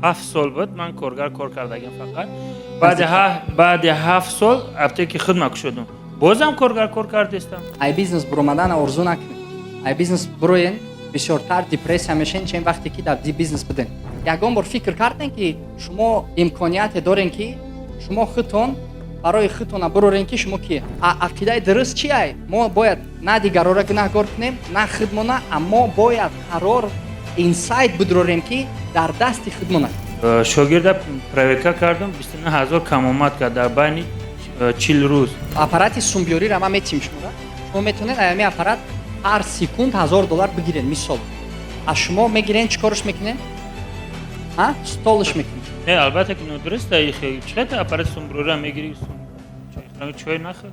7 сол буд, ман коргар кор кардагим фақат. Баъди 7 сол аптеки худма кушодум, бозам коргар кор кардестам. Ай бизнес буромадана орзу накунед. Ай бизнес буроен, бисёртар депрессия мешен, чем вақте ки дар бизнес буден. Ягон бор фикр кардем, ки шумо имконияте дорем, ки шумо худтон барои худтона бурорем, ки шумо кие? Ақидаи дуруст чи ай? Мо бояд на дигарора гунаҳгор кунем, на худмона, аммо бояд қарор, инсайт бидурорем, ки дар дасти худмона. Шогирда проверка кардам, 29 000 камомад кард дар байни 40 рӯз. Аппарати сумбиёриро ман метим шуморо. Шумо метавонед аями аппарат ҳар секунд 1000 доллар бигиред. Мисол, аз шумо мегирен, чӣ корш мекунед? Столш мекунед? Не, албатта ки нодуруст. Чиқадр аппарати сумбурора мегири, чой нахӯр.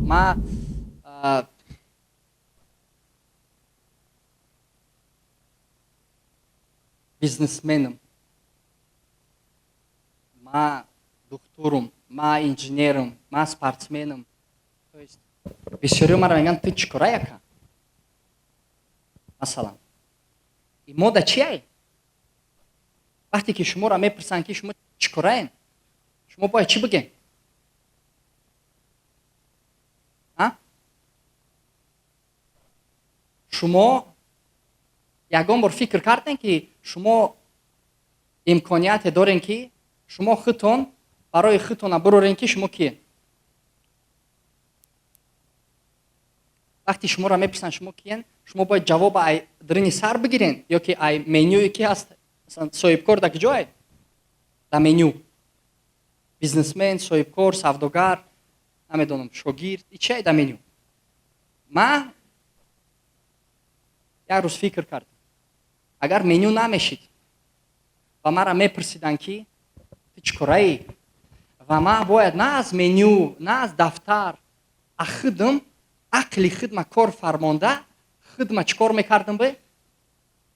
Ма бизнесменам, ма духтурум, ма инженерам, ма спортсменам. То есть бисёриҳо маро мегӯянд: «Ту чӣ кора, яка?» Масалан, мода чи ай? Вақте ки шуморо мепурсанд, ки шумо чӣ кораен, шумо бояд чӣ бигем? Шумо ягон бор фикр кардем, ки шумо имконияте дорем, ки шумо худтон барои худтона бурорем, ки шумо кие? Вақте шуморо мепурсанд, шумо киен, шумо бояд ҷавоба ай дарини сар бигирен ё ки ай менюе ки ҳаст? Масалан, соҳибкор дар куҷое дар меню? Бизнесмен, соҳибкор, савдогар, намедонам, шогирд, и чи дар меню? Ма як рӯз фикр кардам: агар меню намешид ва маро мепурсиданд, ки ту чӣ кораӣ, ва ман бояд на аз меню, на аз дафтар, а худам ақли худма кор фармонда, худма чӣ кор мекардам, бе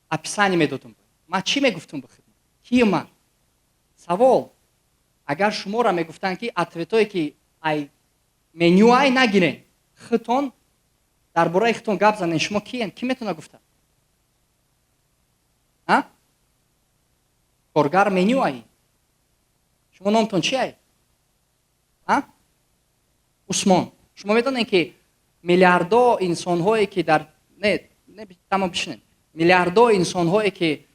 описание медодам, ман чӣ мегуфтам ба худма, ки ман? Савол: агар шуморо мегуфтанд, ки ответое ки ай меню ай нагирен, худтон дар бораи худтон гап занен, шумо киен? Кӣ метавона гуфта? А коргар меню ай. Шумо номтон чи ай? А Усмон. Шумо медонед, ки миллиардо инсонҳое ки дар не, не, тамом, бишинед. Миллиардо инсонҳое ки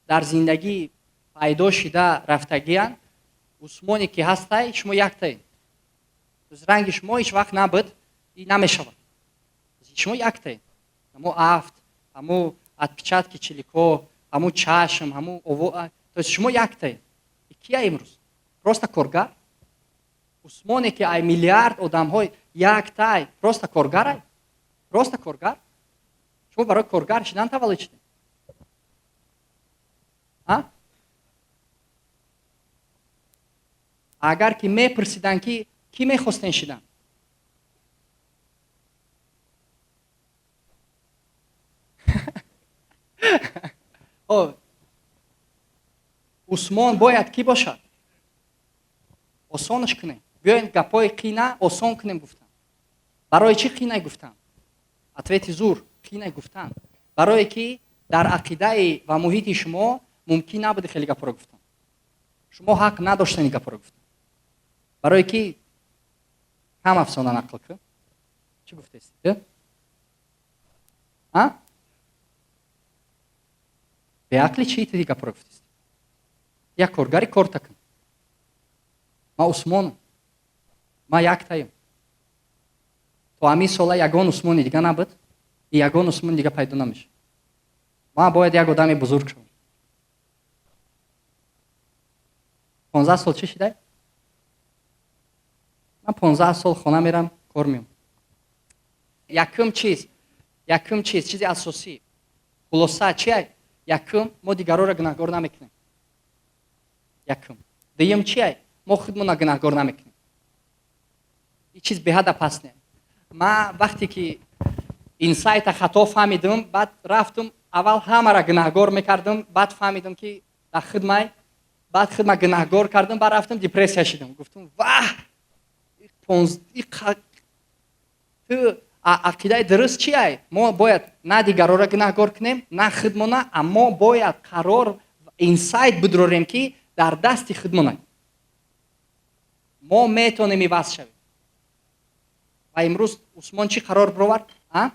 дар зиндагӣ пайдо шида рафтагиянд, Усмоне ки ҳастай, шумо яктаед. Ранги шумо ҳеҷ вақт набуд и намешавад. Шумо яктаед. Ҳамо афт, ҳамо отпечатки чилико, ҳамо чашм, ҳамо ово, то есть шумо яктаед. Кия имрӯз просто коргар? Усмоне ки ай миллиард одамҳои яктай, просто коргарай, просто коргар. Шумо барои коргар шидан таваллуд шудед? А агар ки мепурсиданд, ки кӣ мехостен шидан? О, Усмон бояд кӣ бошад? Осонаш кунем. Биёед, гапҳои қина осон кунем. Гуфтам, барои чӣ қинай гуфтам? Ответи зур қинай гуфтан, барое ки дар ақидаи ва муҳити шумо мумкин набуди хеле гапҳоро гуфтан. Шумо ҳақ надоштани гапҳоро гуфтан, барое ки кам афсона нақл кун. Чӣ гуфтаистед? А беақли чӣ тиди гапҳоро гуфтаистед? Як коргари корта кун. Ман Усмонам, ман яктаем. То ҳамин сола ягон Усмони дига набуд и ягон Усмони дига пайдо намешавад. Ман бояд як одами бузург шавам. 15 сол чӣ шидай? Ман 15 сол хона мерам, кор меом. Якум чиз, чизи асосӣ, хулоса чи? Якум, мо дигарора гунаҳгор намекунем. Якум. Дуюм чи? Мо худмона гунаҳгор намекунем. Ин чиз беҳад опасне. Ман вақте ки инсайта хато фаҳмидам, баъд рафтум, аввал ҳамаро гунаҳгор мекардам, баъд фаҳмидам, ки дар худмай. Баъд худ ман гунаҳгор кардам, баъд рафтам, депрессия шидам. Гуфтам: ваҳ, ту ақидаи дуруст чи ай? Мо бояд на дигарора гунаҳгор кунем, на худмона, аммо бояд қарор, инсайт бидурорем, ки дар дасти худмона, мо метавонем иваз шавем. Ва имрӯз Усмон чӣ қарор бировард? А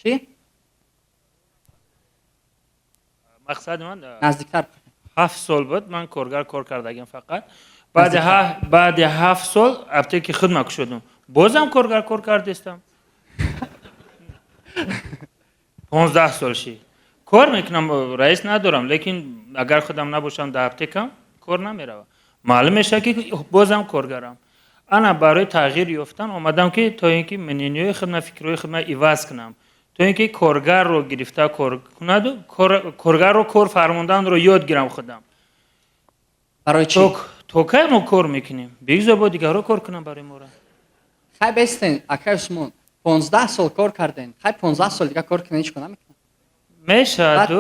чӣ? Мақсади ман Наздиктар. 7 сол буд, ман коргар кор кардагим фақат. Баъди 7 сол аптеки худма кушодум, бозам коргар кор кардестам. 15 сол шид, кор мекунам, раис надорам, лекин агар худам набошам дар аптекам, кор намеравад. Маълум мешавад, ки бозам коргарам. Ана барои тағйир ёфтан омадам, ки то ин ки мнение ҳои худма, фикрҳои худма иваз кунам, то ин ки коргарро гирифта кор кунаду коргарро кор фармонданро ёд гирам худам. Барои чӣ? То кай мо кор мекунем? Бигзор бо дигарҳо кор кунам барои мора. Хай, бестен, акай Усмон, 15 сол кор карден. Хай, 15 сол дига кор кунен, ҳеч кор намекунам. Мешавад.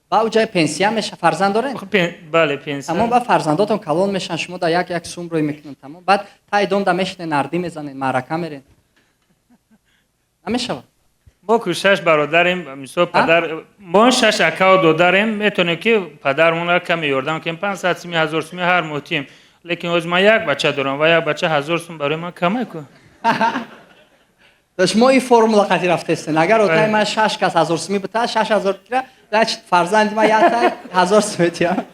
Ба уҷай пенсия меша. Фарзанд дорен? Бале, пенсия. Тамом, ба фарзандотон калон мешан, шумо да як як сум рӯй мекунанд, тамом. Баъд тай дом да мешинен, нардӣ мезанен, маърака мерен, намешавад? Мо ку шаш бародарем, мисол, падар мо шаш акао додарем, метавонем, ки падармонро каме ёрдам кунем, 500 суми, 1000 суми ҳар моҳ тием. Лекин ҳозир ман як бача дорам ва як бача 1000 сум барои ман камай ку. Шумо ин формула қатӣ рафтестен: агар отаи ман шаш кас 1000 суми бита, 6000 кира, значит, фарзанди ман якта 1000 суми тиям.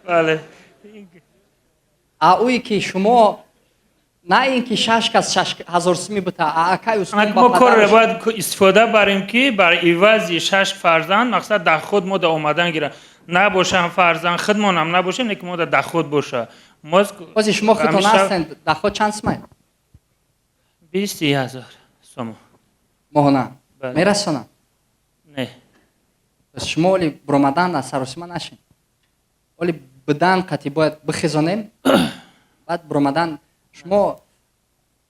Бале. А ӯе ки шумо, на ин ки шаш кас 6000 суми бита, а акай Усмон. Мо корро бояд истифода барем, ки бар ивази шаш фарзанд, мақсад, дар худ мо да омадан гирад. Набошам фарзанд, худмонам набошем, лекин мо да доход боша. Ози шумо худтон ҳастен, доход чанд сумай? 20 000 сомо. Моҳона мерасонам? Не. Шумо оли буромадан аз саросима нашин. Оли бидан қати бояд бихезонем, баъд буромадан. Шумо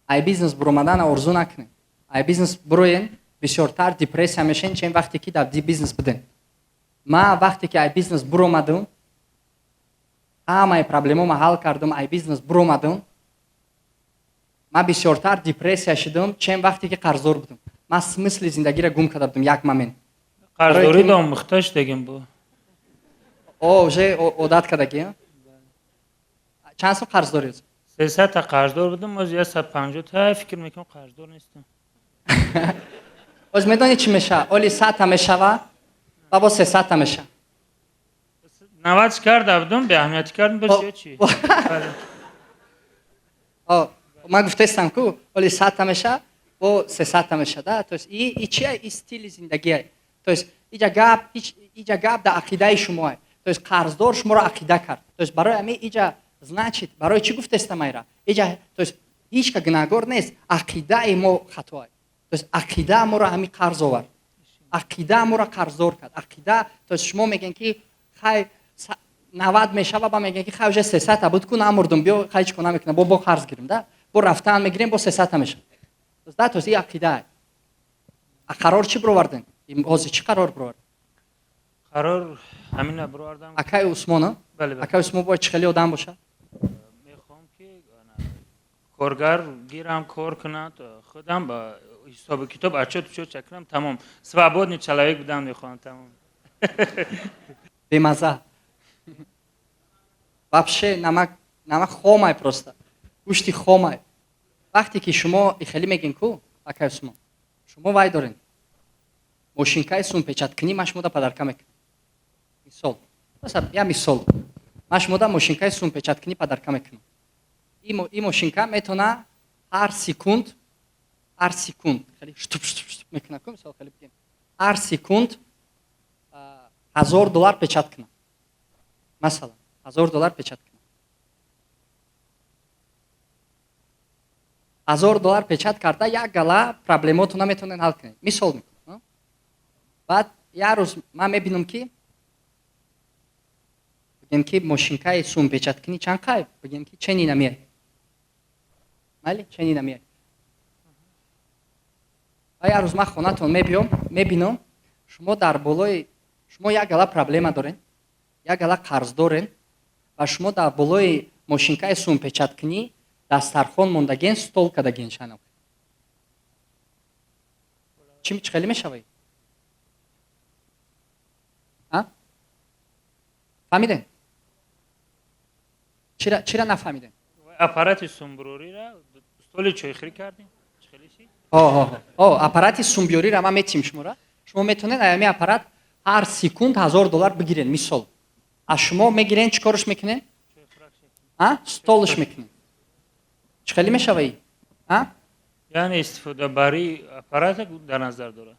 ай бизнес буромадана орзу накунед. Ай бизнес буроен, бисёртар депрессия мешен, чем вақте ки дар бизнес буден. Ман вақте ки ай бизнес буромадам, ҳамаи проблемома ҳал кардам, ай бизнес буромадам, ман бисёртар депрессия шудам, чем вақте ки қарздор будам. Ман смысл и зиндагиро гум карда будам як момент. Қарздорӣ дом мухтоҷ дегем бу. О, уже одат кардагӣ. Чанд сол қарз доред? 300 та қарздор будам, оз 150 та, фикр мекунам, қарздор нестам. Оз медонӣ чӣ мешава? Оли 100 та мешава ва бо 300 та мешава. 90 карда будам, беаҳамиятӣ кардам, боз чи. Ман гуфтаистам ку, оли 100 та меша, бо 300 та меша, да. То есть и чи, и стили зиндагие. То есть иҷа гап дар ақидаи шумоа. То есть қарздор шуморо ақида кард. То есть барои ҳамин иҷа, значит, барои чӣ гуфтаистам айра иҷа? То есть ҳеч ка гунаҳгор нест, ақидаи мо хатоа. То есть ақида моро ҳамин қарз овард, ақида моро қарздор кард, ақида. То есть шумо мегӯем, ки хай, 90 мешава, ба мегӯем, ки хай, уже 300 та буд ку, намурдум, биё, хай, чӣ кор намекунам, бо қарз гирем, да, бо рафтан мегирем, бо 300 та мешава, да. То есть и ақида. А қарор чӣ бировардем ҳозир? Чӣ қарор бировардем? Қарор ҳамина бировардам. Акаи Усмон? Акаи Усмон бояд чӣ хеле одам бошад? Мехоҳам, ки коргар гирам, кор кунад, худам ба ҳисобу китоб, отчёт учёт кунам, тамом. Свободный человек будан мехоҳам, тамом. Бемаза вообще, намак, намак хомай, просто гӯшти хомай. Вақте ки шумо хеле мегӯен ку, акаи Усмон, шумо вай дорен, мошинкаи сумпечаткунӣ, ман шумода подарка мекунам. Мисол, я мисол, ман шумода мошинкаи сумпечаткунӣ подарка мекунам. Ин мошинка метавона ҳар секунд, ҳар секунд хеле штуп, штуп, штуп мекунад ку. Мисол, хеле бигем, ҳар секунд 1000 доллар печать кунад, масалан, 1000 доллар печать кунад. 1000 доллар печать карда, як гала проблемоту наметавонед ҳал кунед, мисол мекунам. Баъд як рӯз ман мебинам, ки бигем, ки мошинкаи сумпечаткунӣ чанд қай, бигем, ки чени намеяй, майли, чени намеяй. Ва як рӯз ман хонатон мебиём, мебинам, шумо дар болои Шумо як гала проблема дорен, як гала қарз дорен ва шумо дар болои мошинкаи сумпечаткунӣ дастархон мондаген, стол кадаген шанок. Чӣ хеле мешавад? Фаҳмидем? Чира нафаҳмидем? Аппарати сумбурорира столи чойхӯрӣ кардем. Аппарати сумбиёрира ман метим шумора. Шумо метавонед ами аппарат ҳар секунд $1000 бигирен, мисол. А шумо мегирен, чӣ корш мекунен? Столш мекунен. Чӣ хеле мешавад? Яъне истифодабарии аппарата дар назар дорад.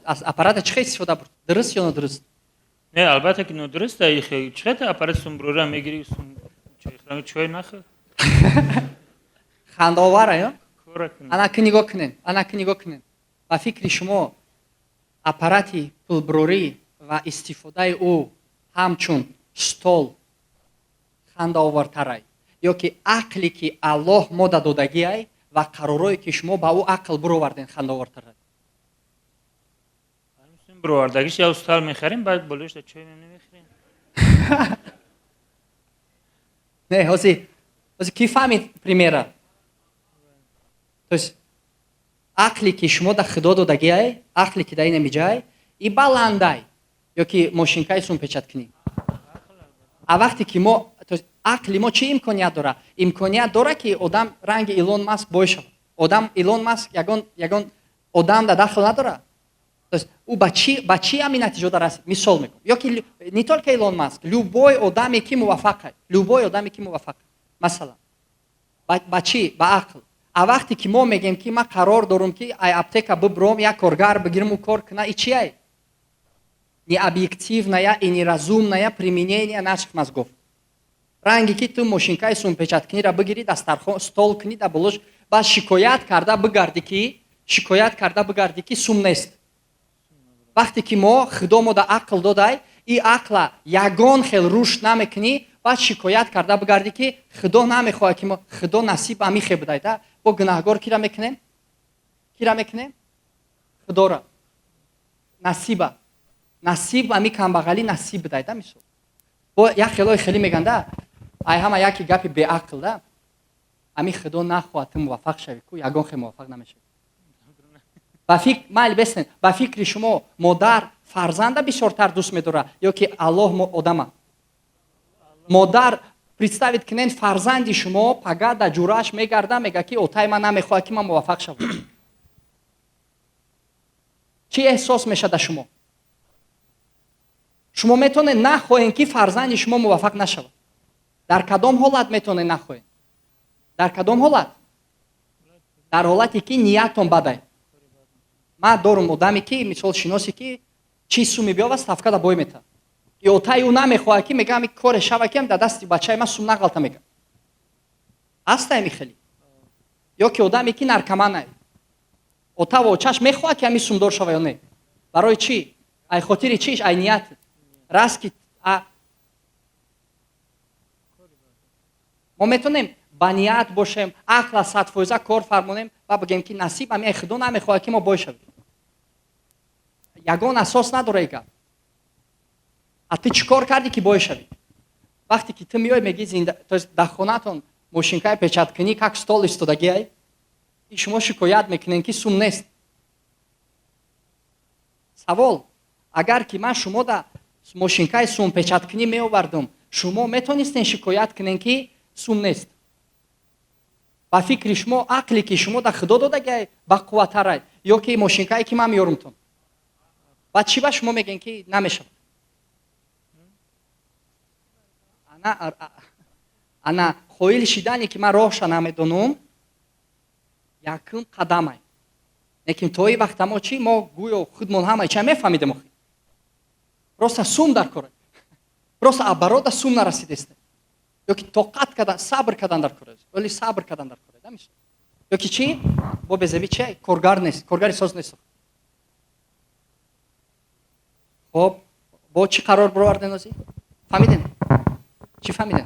Аз аппарата чӣ хел истифода бурд? Дуруст ё нодуруст? Не, албатта ки нодуруст. Чӣ хел аппарати сумбурора мегирӣ, чой нахӯр? Хандаовара ё? Ана ки нигоҳ кунед, ана ки нигоҳ кунед. Ба фикри шумо аппарати пулбурорӣ ва истифодаи ӯ ҳамчун стол хандаовартарай ё ки ақле ки Аллоҳ мода додагиай ва қаророе ки шумо ба ӯ ақл буроварден хандаовартарай? Буровардагиш я стол мехарем, баъд болош чой намехӯрем. Не, ҳози ки фаҳмид примера? То есть ақле ки шумо да Худо додагиай, ақле ки да ин амиҷай и баландай ё ки мошинкаи сумпечаткунӣ? А вақте ки мо, то есть ақли мо чӣ имконият дора? Имконият дора, ки одам ранги Илон Маск бой шавад. Одам Илон Маск ягон одам да дахл надора. То есть ӯ ба чӣ ҳамин натиҷода расид? Мисол мекунам, ё ки не только Илон Маск, любой одаме ки муваффақай, любой одаме ки муваффақай, масалан, ба чӣ? Ба ақл. А вақте ки мо мегем, ки ман қарор дорам, ки ай аптека бибуром, як коргар бигирам, ӯ кор куна, и чиай? Необъективное и неразумное применение наших мозгов. Ранге ки ту мошинкаи сумпечаткунира бигирӣ, дастархон стол кунӣ, да болош баъд шикоят карда бигарди, ки сум нест. Вақте ки мо Худо мо да ақл додай, и ақла ягон хел рушд намекунӣ, баъд шикоят карда бигарди, ки Худо намехоҳад, ки мо Худо насиб амихе будай. Да бо гунаҳгор кира мекунем? Кира мекунем? Худора. Насиба, насиб ами камбағалӣ насиб будай, да. Мисол, бо як хелои хеле меганда, ай ҳама яки гапи беақл, да: ами Худо нахоҳад ту муваффақ шавӣ ку, ягон хел муваффақ намешавӣ. Ба фикр майли бестен, ба фикри шумо модар фарзанда бисёртар дӯст медорад ё ки Аллоҳ одама? Модар, представить кунен, фарзанди шумо пага да ҷураш мегарда, мега, ки отаи ман намехоҳад, ки ман муваффақ шавам. Чӣ эҳсос мешада шумо? Шумо метавонед нахоҳем, ки фарзанди шумо муваффақ нашавад? Дар кадом ҳолат метавонед нахоҳем? Дар кадом ҳолат? Дар ҳолате ки ниятон бадай. Ман дорум одаме, ки мисол шиносе, ки чӣ суми биёва, ставкада бой метавад. Ё отаи ӯ намехоҳад, ки мега, ами коре шава, ки дар дасти бачаи ман сум нағалта, мега. Ҳаста ами хеле. Ё ки одаме, ки наркоманай, отаву очаш мехоҳад, ки ами сумдор шава ё не? Барои чӣ? Ай хотири чиш? Ай ният раст, ки мо метавонем ба ният бошем, ақла 100% кор фармонем ва бигем, ки насиб ами Худо намехоҳад, ки мо бой шавем. Ягон асос надора и гап. А ту чӣ кор кардӣ, ки бой шавӣ? Вақте ки ту меёй, мегӣ, зинда, то есть дар хонатон мошинкаи печаткунӣ как стол истодагиай, и шумо шикоят мекунем, ки сум нест. Савол: агар ки ман шумо да мошинкаи сумпечаткунӣ меовардум, шумо метонистен шикоят кунем, ки сум нест? Ба фикри шумо, ақле ки шумо да Худо додагиай бақувваттарай ё ки мошинкае, ки ман меёрумтон? Баъд чӣ ба шумо мегӯем, ки намешавад? Ана хоил шидане, ки ман роҳша намедонум, якум қадамай. Лекин то и вақта мо чӣ? Мо гӯё худмон ҳамаи ча мефаҳмидем охи. Просто сум дар кора, просто оборота сум нарасидеста ё ки тоқат кардан, сабр кардан дар кора, вале сабр кардан дар кора, ё ки чӣ бо безави чи коргар нест, коргари соз нест. Хоб, бо чӣ қарор бироварден? Озӣ фаҳмидем? Чӣ фаҳмидем?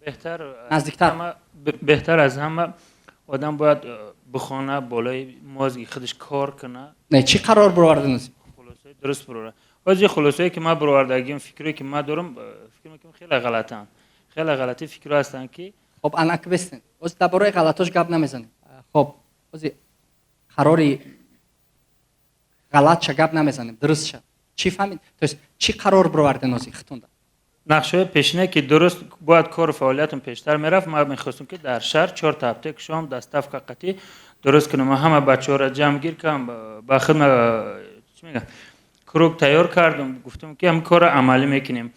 Беҳтар наздиктар. Беҳтар аз ҳама Одам бояд бихона, болои мозги худаш кор куна. Не, чӣ қарор бировардем? Хулосаи дуруст бирора. Ҳозир хулосае, ки ман бировардагим, фикре, ки ман дорам, фикр мекунам, хеле ғалатанд, хеле ғалати фикрҳо ҳастанд, ки Хоб, анак бестен, ҳозир дар бораи ғалатош гап намезанем. Хоб, ҳозир қарори ғалатша гап намезанем, дурустша. Чӣ фаҳмид, то есть чӣ қарор бироварден ҳозир хитонда? Нақшаҳои пешина, ки дуруст бояд кору фаъолиятам пештар мерафт, ман мехостам, ки дар шаҳр чорта аптека шом доставка қатӣ дуруст кунам. Ман ҳама бачаҳоро ҷамъгир кардам, ба худ чӣ мегӯям, круг тайёр кардам, гуфтам, ки ҳамин корро амалӣ мекунем.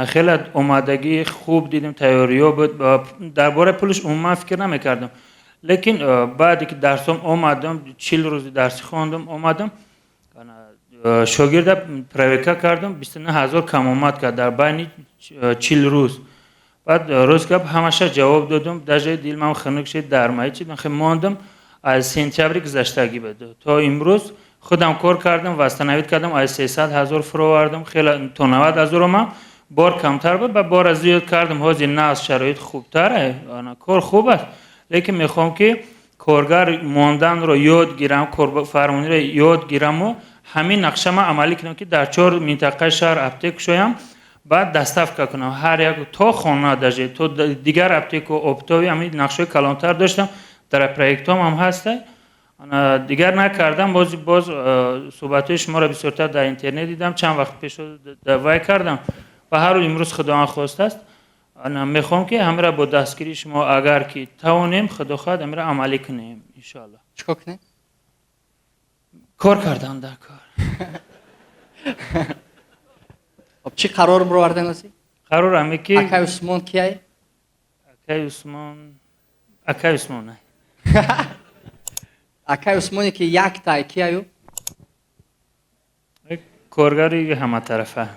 Хеле омадагии хуб дидем, тайёриҳо буд. Дар бораи пулаш умуман фикр намекардам, лекин баъде ки дарсом омадам, 40 рӯзи дарсӣ хондам, омадам, шогирда проверка кардам, 29 000 кам омад кард дар байни 40 рӯз. Баъд, рост гап, ҳамаша ҷавоб додам, даже дилмам хунук шуд, дар маи чи мондам. Аз сентябри гузаштагӣ буд то имрӯз худам кор кардам, восстановить кардам, аз 300 000 фуровардам, хеле то 90 000 омам. Бор камтар буд ба бора зиёд кардам. Ҳозир на аз шароит хубтар, кор хуб аст, лекин мехоҳам, ки коргар монданро ёд гирам, корфармониро ёд гираму ҳамин нақша ман амалӣ кунам, ки дар чор минтақаи шаҳр аптека шоям, баъд доставка кунам ҳар як то хона, даже то дигар аптеку оптовый. Ҳамин нақшаҳои калонтар доштам, дар проектҳом ҳам ҳаста, дигар накардам. Боз боз суҳбатҳои шуморо бисёртар дар интернет дидам, чанд вақт пеш вай кардам ва ҳар рӯз имрӯз Худованд хостааст, мехоҳам, ки ҳамира бо дастгирии шумо, агар ки тавонем, худо хоҳад, ҳамира амалӣ кунем, иншоалло. Чикор кунем? Кор кардан дар кор. Хоб, чӣ қарор бировардем ҳозир? Қарор ҳаме, ки Акай Усмон кияй? Акай Усмон, акай Усмон. Акай Усмоне, ки яктай, кияю? Коргари ҳаматарафа.